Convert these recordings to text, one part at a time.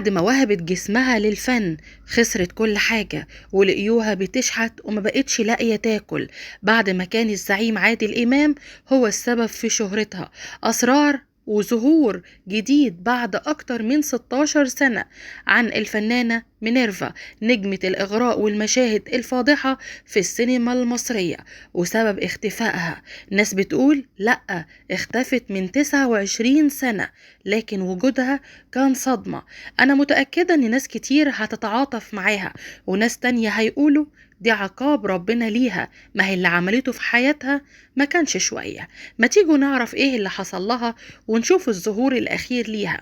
بعد ما وهبت جسمها للفن خسرت كل حاجة، ولقيوها بتشحت وما بقتش لاقية تاكل بعد ما كان الزعيم عادل إمام هو السبب في شهرتها. أسرار وظهور جديد بعد أكتر من 16 سنة عن الفنانة مينيرفا، نجمة الإغراء والمشاهد الفاضحة في السينما المصرية، وسبب اختفائها. ناس بتقول لأ اختفت من 29 سنة، لكن وجودها كان صدمة. أنا متأكدة إن ناس كتير هتتعاطف معاها، وناس تانية هيقولوا دي عقاب ربنا ليها، ما هي اللي عملته في حياتها ما كانش شوية. ما تيجوا نعرف ايه اللي حصل لها ونشوف الظهور الأخير ليها.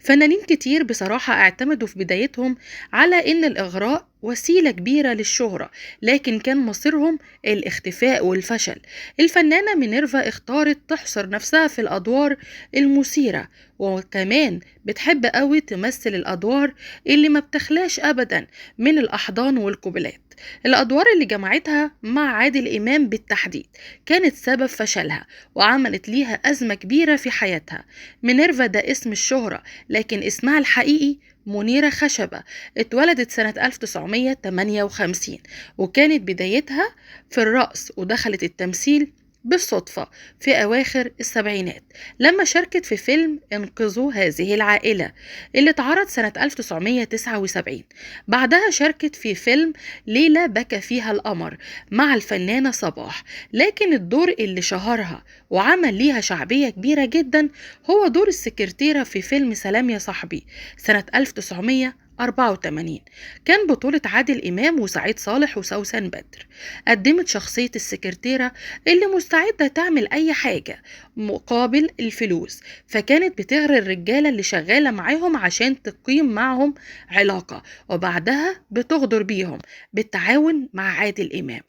فنانين كتير بصراحة اعتمدوا في بدايتهم على إن الإغراء وسيلة كبيرة للشهرة، لكن كان مصيرهم الاختفاء والفشل. الفنانة مينيرفا اختارت تحصر نفسها في الأدوار المثيرة، وكمان بتحب قوي تمثل الأدوار اللي ما بتخلاش أبدا من الأحضان والقبلات. الأدوار اللي جمعتها مع عادل إمام بالتحديد كانت سبب فشلها وعملت ليها أزمة كبيرة في حياتها. مينيرفا ده اسم الشهرة، لكن اسمها الحقيقي منيرة خشبة. اتولدت سنة 1958، وكانت بدايتها في الرقص، ودخلت التمثيل بالصدفة في أواخر السبعينات لما شاركت في فيلم انقذوا هذه العائلة اللي اتعرض سنة 1979. بعدها شاركت في فيلم ليلة بكى فيها القمر مع الفنانة صباح، لكن الدور اللي شهرها وعمل ليها شعبية كبيرة جدا هو دور السكرتيرة في فيلم سلام يا صاحبي سنة 1984. كان بطولة عادل إمام وسعيد صالح وسوسن بدر. قدمت شخصية السكرتيرة اللي مستعدة تعمل أي حاجة مقابل الفلوس، فكانت بتغري الرجالة اللي شغالة معاهم عشان تقيم معهم علاقة، وبعدها بتغدر بيهم بالتعاون مع عادل إمام.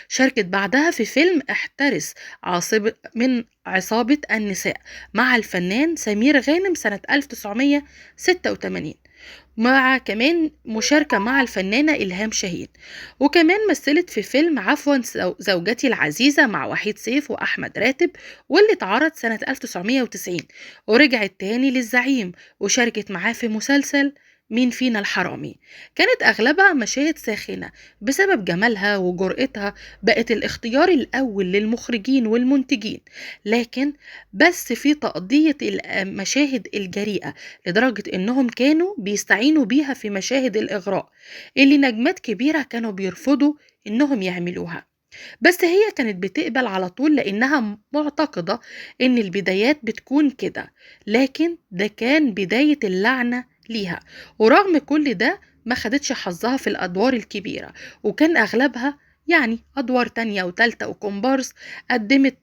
شاركت بعدها في فيلم احترس عاصب من عصابة النساء مع الفنان سمير غانم سنة 1986، مع كمان مشاركة مع الفنانة إلهام شاهين. وكمان مثلت في فيلم عفوا زوجتي العزيزة مع وحيد سيف وأحمد راتب، واللي اتعرض سنة 1990. ورجعت تاني للزعيم وشاركت معاه في مسلسل مين فينا الحرامي. كانت أغلبها مشاهد ساخنة بسبب جمالها وجرأتها، بقت الاختيار الأول للمخرجين والمنتجين، لكن بس في تقضية المشاهد الجريئة، لدرجة إنهم كانوا بيستعينوا بيها في مشاهد الإغراء اللي نجمات كبيرة كانوا بيرفضوا إنهم يعملوها، بس هي كانت بتقبل على طول لأنها معتقدة إن البدايات بتكون كده، لكن ده كان بداية اللعنة ليها. ورغم كل ده ما خدتش حظها في الأدوار الكبيرة، وكان أغلبها يعني أدوار تانية وتالتة وكومبارس. قدمت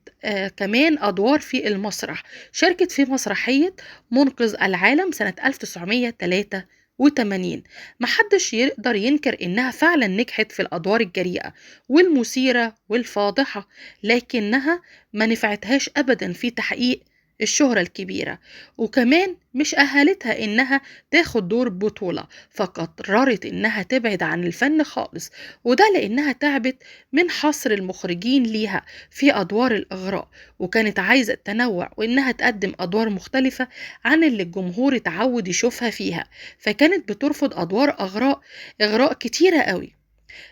كمان أدوار في المسرح، شاركت في مسرحية منقذ العالم سنة 1983. محدش يقدر ينكر إنها فعلا نجحت في الأدوار الجريئة والمثيرة والفاضحة، لكنها ما نفعتهاش أبدا في تحقيق الشهرة الكبيرة، وكمان مش أهلتها إنها تاخد دور بطولة، فقررت إنها تبعد عن الفن خالص، وده لإنها تعبت من حصر المخرجين ليها في أدوار الإغراء، وكانت عايزة التنوع وإنها تقدم أدوار مختلفة عن اللي الجمهور اتعود يشوفها فيها، فكانت بترفض أدوار إغراء كتيرة قوي.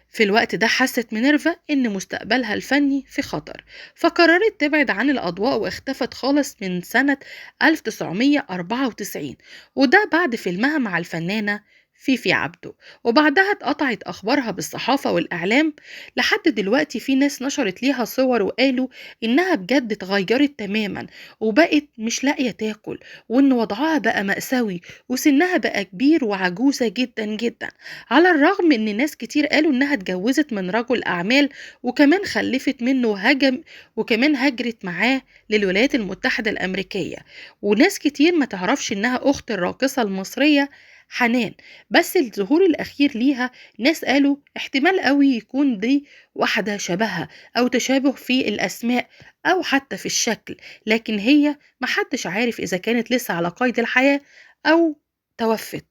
في الوقت ده حست مينيرفا إن مستقبلها الفني في خطر، فقررت تبعد عن الأضواء واختفت خالص من سنة 1994، وده بعد فيلمها مع الفنانة فيفي عبده. وبعدها اتقطعت أخبارها بالصحافة والإعلام. لحد دلوقتي في ناس نشرت ليها صور وقالوا إنها بجد اتغيرت تماما وبقت مش لاقية تاكل، وإن وضعها بقى مأساوي وسنها بقى كبير وعجوزة جدا جدا، على الرغم إن ناس كتير قالوا إنها اتجوزت من رجل أعمال وكمان خلفت منه هجم، وكمان هاجرت معاه للولايات المتحدة الأمريكية. وناس كتير ما تعرفش إنها أخت الراقصة المصرية حنان، بس الظهور الأخير ليها ناس قالوا احتمال قوي يكون دي واحدة شبهها أو تشابه في الأسماء أو حتى في الشكل، لكن هي محدش عارف إذا كانت لسه على قيد الحياة أو توفت.